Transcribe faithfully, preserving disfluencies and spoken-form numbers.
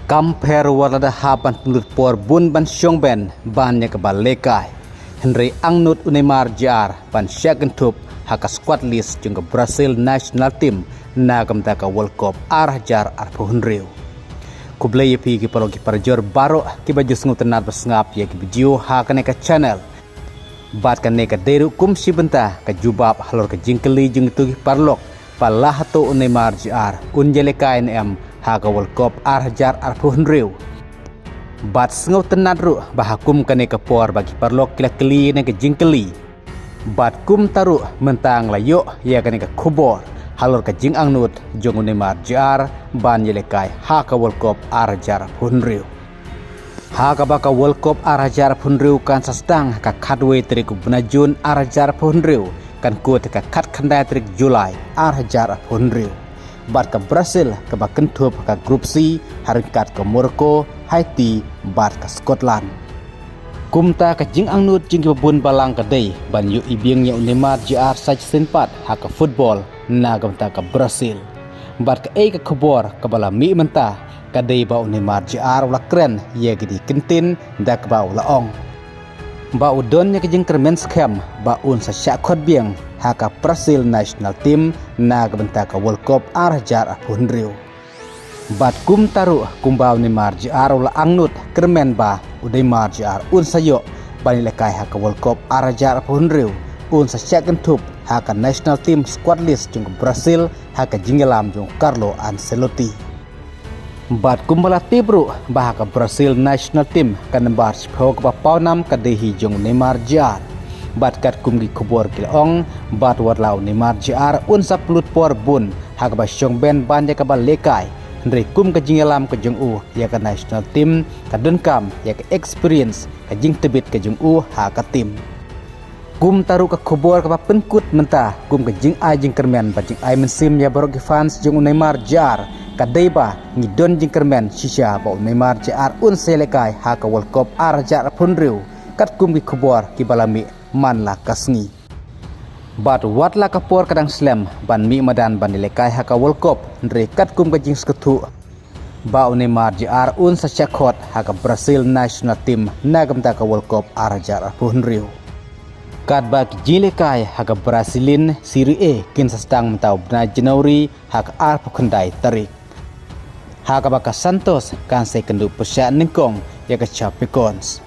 Kam pher wat la da hap ban pynlut por bun ban shong ben ban ïa kaba lehkai, hynrei angnud u Neymar Jr ban shah kynthup ha ka squad list jong ka Brazil national team na ka bynta ka World Cup ar hajar arphew hynriew. Khublei ïa phi ki paralok ki parajor baroh kiba ju sngewtynnad ba sngap ïa ki video ha kane ka channel. Bad kane ka dei ruh kum shi bynta ka jubab halor ka jingkylli jong kito ki paralok ba la hato u Neymar Jr un ïalehkai ne em ha ka World Cup ar hajar arphew hynriew. Bad sngewtynnad ruh ba ha kum kane ka por ba ki paralok ki la kylli ïa kane ka jingkylli, bad kumta ruh mynta nga la ïoh ïa kane ka khubor halor ka jingangnud jong u Neymar Jr ban ïalehkai ha ka World Cup ar hajar arphew hynriew. Ha kaba ka World Cup ar hajar arphew hynriew kan sa sdang ha ka khatwei tarik u bnai Jun ar hajar arphew hynriew, kan kut ha ka khatkhyndai tarik Julai ar hajar arphew hynriew. Bad ka Brazil kaba kynthup ha ka Group C ha ryngkat ka Morocco, Haiti bad ka Scotland. Kumta ka jingangnud jong kiba bun balang ka dei ban ïohi biang ïa u Neymar Jr sa shisien pat ha ka football na ka bynta ka Brazil. Bad kaei ka khubor kaba la mih mynta ka dei ba u Neymar Jr u la kren ïa kine ki kyntien da kaba u la ong ba u don ïa ka jingkyrmen skhem ba un sa shah khot biang ha ka Brazil national team na ka bynta ka World Cup ar hajar arphew hynriew. Bad kumta ruh kumba u Neymar Jr u la angnud kyrmen ba u Neymar Jr un sa ïoh ban ïalehkai ha ka World Cup ar hajar arphew hynriew, un sa shah kynthup ha ka national team squad list jong ka Brazil ha ka jingïalam jong u Carlo Ancelotti. Bad kumba la tip ruh ba ha ka Brazil national team ka nambar shiphew kaba pawnam ka dei hi jong u Neymar Jr. Bad katkum ki khubor ki la ong, bad wat la u Neymar Jr un sa pynlut por bun ha kaba shong ben ban ïa kaba lehkai, hynrei kum ka jingïalam ka jong u ïa ka national team ka donkam ïa ka experience, ka jingtbit ka jong u ha ka team. Kumta ruh ka khubor kaba pynkut mynta kum ka jingai jingkyrmen bad jingai mynsiem ïa baroh ki fans jong u Neymar Jr ka dei ba ngi don jingkyrmen shisha ba u Neymar Jr un sa ïalehkai ha ka World Cup ar hajar arphew hynriew, katkum ki khubor kiba la mih man la ka sngi. Bad wat la ka por ka dang slem ban mih madan ban ïalehkai ha ka World Cup, hynrei katkum ka jingsngewthuh ba u Neymar Jr un sa shah khot ha ka Brazil national team na ka bynta ka World Cup ar hajar arphew hynriew. Katba ki jinglehkai ha ka Brazilian Serie A kin sa sdang mynta u bnai January ha ka arphew khyndai tarik, ha kaba ka Santos kan sa ïakynduh pyrshah nyngkong ïa ka Chapecoense.